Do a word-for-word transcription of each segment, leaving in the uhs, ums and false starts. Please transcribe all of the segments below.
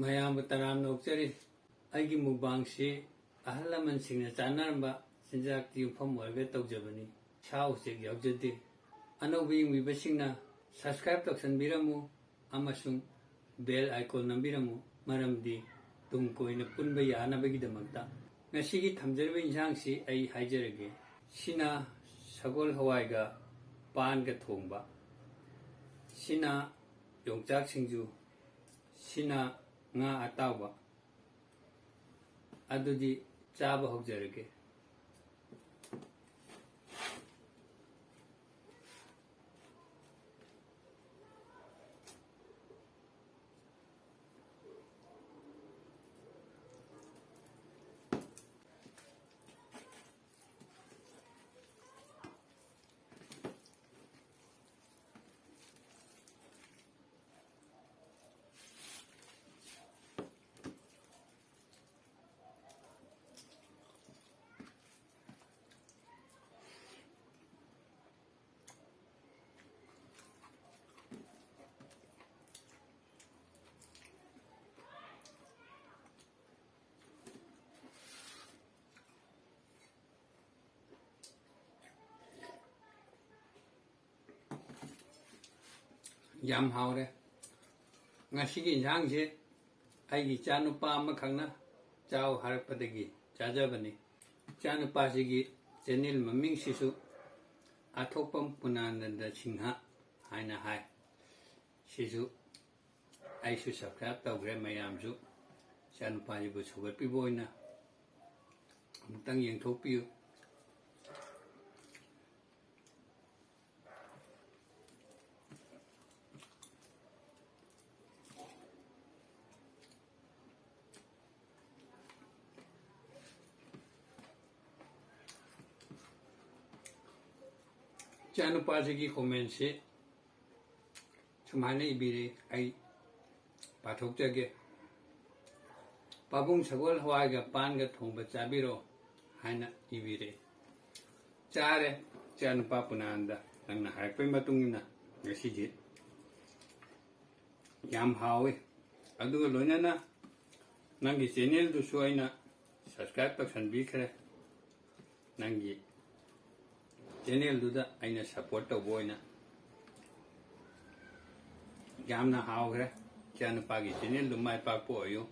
ꯃꯌꯥꯝꯕꯨ ꯇꯔꯥꯝꯅ ꯑꯣꯛꯆꯔꯤ꯫ ꯑꯩꯒꯤ ꯃꯨꯛꯕꯥꯡꯁꯤ ꯑꯍꯜ ꯂꯃꯟꯁꯤꯡꯅ ꯆꯥꯅꯔꯝꯕ ꯆꯤꯟꯖꯥꯛꯇ ꯌꯨꯝꯐꯝ ꯑꯣꯏꯔꯒ ꯇꯧꯖꯕꯅꯤ꯫ ꯁꯥ ꯎꯆꯦꯛ ꯌꯥꯎꯖꯗꯦ꯫ ꯑꯅꯧꯕ ꯌꯦꯡꯕꯤꯕꯁꯤꯡꯅ subscribe ꯇꯧꯁꯟꯕꯤꯔꯝꯃꯨ ꯑꯃꯁꯨꯡ bell icon ꯅꯝꯕꯤꯔꯝꯃꯨ, ꯃꯔꯝꯗꯤ ꯇꯨꯡ ꯀꯣꯏꯅ ꯄꯨꯟꯕ ꯌꯥꯅꯕꯒꯤꯗꯃꯛꯇ꯫ ꯉꯁꯤꯒꯤ ꯊꯝꯖꯔꯤꯕ ꯏꯟꯁꯥꯡꯁꯤ ꯑꯩ ꯍꯥꯏꯖꯔꯒꯦ꯫ ꯁꯤꯅ ꯁꯒꯣꯜ ꯍꯋꯥꯏꯒ ꯄꯥꯟꯒ ꯊꯣꯡꯕ, ꯁꯤꯅ ꯌꯣꯡꯆꯥꯛ ꯁꯤꯡꯖꯨ, ꯁꯤꯅ ꯉꯥ ꯑꯇꯥꯎꯕ꯫ ꯑꯗꯨꯗꯤ ꯆꯥꯕ ꯍꯧꯖꯔꯒꯦ꯫ ꯌꯥꯝ ꯍꯥꯎꯔꯦ꯫ ꯉꯁꯤꯒꯤ ꯏꯟꯁꯥꯡꯁꯦ ꯑꯩꯒꯤ ꯏꯆꯥꯅꯨꯄꯥ ꯑꯃꯈꯛꯅ ꯆꯥꯎ ꯍꯥꯏꯔꯛꯄꯗꯒꯤ ꯆꯥꯖꯕꯅꯤ꯫ ꯏꯆꯥꯅꯨꯄꯥꯁꯤꯒꯤ channel ꯃꯃꯤꯡꯁꯤꯁꯨ ꯑꯊꯣꯛꯄꯝ ꯄꯨꯅꯥꯅꯟꯗ ꯁꯤꯡꯍ ꯍꯥꯏꯅ ꯍꯥꯏ꯫ ꯁꯤꯁꯨ ꯑꯩꯁꯨ subscribe ꯇꯧꯈ꯭ꯔꯦ꯫ ꯃꯌꯥꯝꯁꯨ ꯏꯆꯥꯅꯨꯄꯥꯁꯤꯕꯨ ꯁꯧꯒꯠꯄꯤꯕ ꯑꯣꯏꯅ ꯑꯃꯨꯛꯇꯪ ꯌꯦꯡꯊꯣꯛꯄꯤꯌꯨ꯫ ꯏꯆꯥꯅꯨꯄꯥꯁꯤꯒꯤ commentꯁꯤ ꯁꯨꯃꯥꯏꯅ ꯏꯕꯤꯔꯦ, ꯑꯩ ꯄꯥꯊꯣꯛꯆꯒꯦ꯫ "ꯄꯥꯕꯨꯡ, ꯁꯒꯣꯜ ꯍꯋꯥꯏꯒ ꯄꯥꯟꯒ ꯊꯣꯡꯕ ꯆꯥꯕꯤꯔꯣ" ꯍꯥꯏꯅ ꯏꯕꯤꯔꯦ꯫ ꯆꯥꯔꯦ, ꯏꯆꯥꯅꯨꯄꯥ ꯄꯨꯅꯥꯟꯗ, ꯅꯪꯅ ꯍꯥꯏꯔꯛꯄꯒꯤ ꯃꯇꯨꯡ ꯏꯟꯅ ꯉꯁꯤꯗꯤ ꯌꯥꯝ ꯍꯥꯎꯋꯤ꯫ ꯑꯗꯨꯒ ꯂꯣꯏꯅꯅ ꯅꯪꯒꯤ ꯆꯦꯅꯦꯜꯗꯨꯁꯨ ꯑꯩꯅ ꯁꯕꯁꯀ꯭ꯔꯥꯏꯕ ꯇꯧꯁꯟꯕꯤꯈ꯭ꯔꯦ꯫ ꯅꯪꯒꯤ ꯆꯦꯅꯦꯜꯗꯨꯗ ꯑꯩꯅ ꯁꯄꯣꯔꯠ ꯇꯧꯕ ꯑꯣꯏꯅ꯫ ꯌꯥꯝꯅ ꯍꯥꯎꯈ꯭ꯔꯦ꯫ ꯏꯆꯥꯅꯨꯄꯥꯒꯤ ꯆꯦꯅꯦꯜꯗꯨ ꯃꯥꯏ ꯄꯥꯛꯄ ꯑꯣꯏꯌꯨ꯫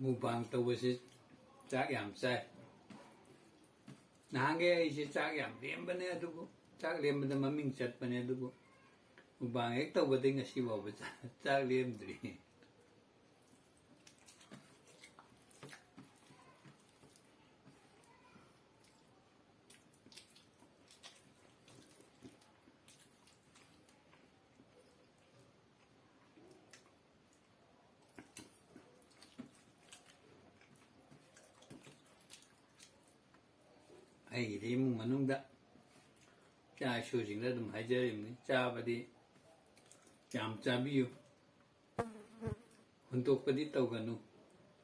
ꯃꯨꯛꯕꯥꯡ ꯇꯧꯕꯁꯤ ꯆꯥꯛ ꯌꯥꯝ ꯆꯥꯏ꯫ ꯅꯍꯥꯟꯒꯩ ꯑꯩꯁꯦ ꯆꯥꯛ ꯌꯥꯝ ꯂꯦꯝꯕꯅꯦ, ꯑꯗꯨꯕꯨ ꯆꯥꯛ ꯂꯦꯝꯕꯗ ꯃꯃꯤꯡ ꯆꯠꯄꯅꯦ, ꯑꯗꯨꯕꯨ ꯃꯨꯛꯕꯥꯡ ꯍꯦꯛ ꯇꯧꯕꯗꯒꯤ ꯉꯁꯤ ꯐꯥꯎꯕ ꯆꯥ-, ꯆꯥꯛ ꯂꯦꯝꯗ꯭ꯔꯤ꯫ ꯑꯩꯒꯤꯗꯤ ꯏꯃꯨꯡ ꯃꯅꯨꯡꯗ ꯏꯆꯥ ꯏꯁꯨꯁꯤꯡꯗ ꯑꯗꯨꯝ ꯍꯥꯏꯖꯔꯤꯕꯅꯤ, ꯆꯥꯕꯗꯤ ꯌꯥꯝ ꯆꯥꯕꯤꯌꯨ, ꯍꯨꯟꯗꯣꯛꯄꯗꯤ ꯇꯧꯒꯅꯨ,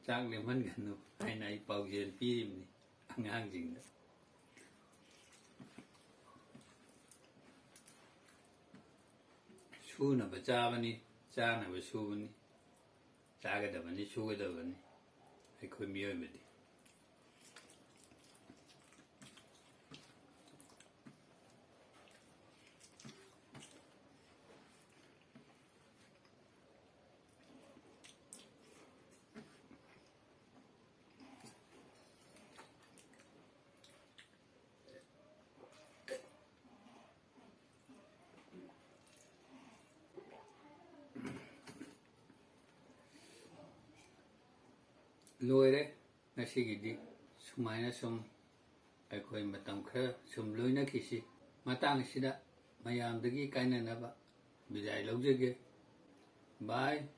ꯆꯥꯛ ꯂꯦꯝꯍꯟꯒꯅꯨ ꯍꯥꯏꯅ ꯑꯩ ꯄꯥꯎꯖꯦꯜ ꯄꯤꯔꯤꯕꯅꯤ ꯑꯉꯥꯡꯁꯤꯡꯗ꯫ ꯁꯨꯅꯕ ꯆꯥꯕꯅꯤ, ꯆꯥꯅꯕ ꯁꯨꯕꯅꯤ, ꯆꯥꯒꯗꯕꯅꯤ, ꯁꯨꯒꯗꯕꯅꯤ ꯑꯩꯈꯣꯏ ꯃꯤꯑꯣꯏꯕꯗꯤ꯫ ꯂꯣꯏꯔꯦ꯫ ꯉꯁꯤꯒꯤꯗꯤ ꯁꯨꯃꯥꯏꯅ ꯁꯨꯝ ꯑꯩꯈꯣꯏ ꯃꯇꯝ ꯈꯔ ꯁꯨꯝ ꯂꯣꯏꯅꯈꯤꯁꯤ꯫ ꯃꯇꯥꯡꯁꯤꯗ ꯃꯌꯥꯝꯗꯒꯤ ꯀꯥꯏꯅꯅꯕ ꯕꯤꯗꯥꯏ ꯂꯧꯖꯒꯦ꯫ Bye꯫